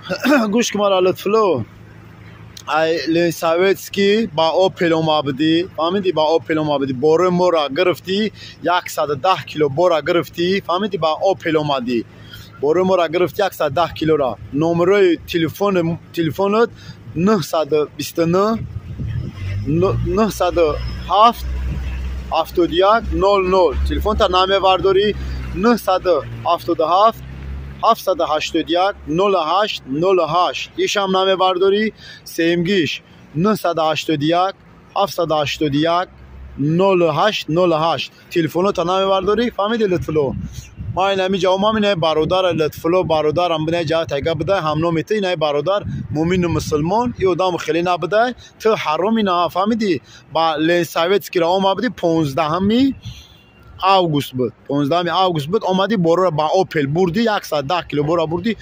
Гӯш ки мара, Лутфулло, ай Ленсоветский ба «Опел» омабудӣ, фаҳмидӣ? Ба «Опел» омабудӣ, борои моро гирифтӣ, 110 кило бора гирифтӣ, фаҳмидӣ? Ба «Опел» омадӣ, борои моро гирифтӣ, 110 килора. Номерои телефонат 929 907 71 00. Телефонта намевардорӣ. 977 781 08 08, ишам намебардорӣ. Сеюмгиш 981 781 08 08, телефонота намебардорӣ, фаҳмиди, Лутфулло? Ма инами ҷавобам инаи бародар Лутфулло, бародарам, бинаи ҷавоб тайга бидай, ҳамноми ту инаи бародар муъмину мусулмон, и одаму хеле набудай, ту ҳароми на, фаҳмидӣ? Ба Ленсоветскира омабудӣ, 15-уми август буд, 15-уми август буд, омадӣ, борора ба «Опел» бурдӣ, 110 кило бора бурдӣ.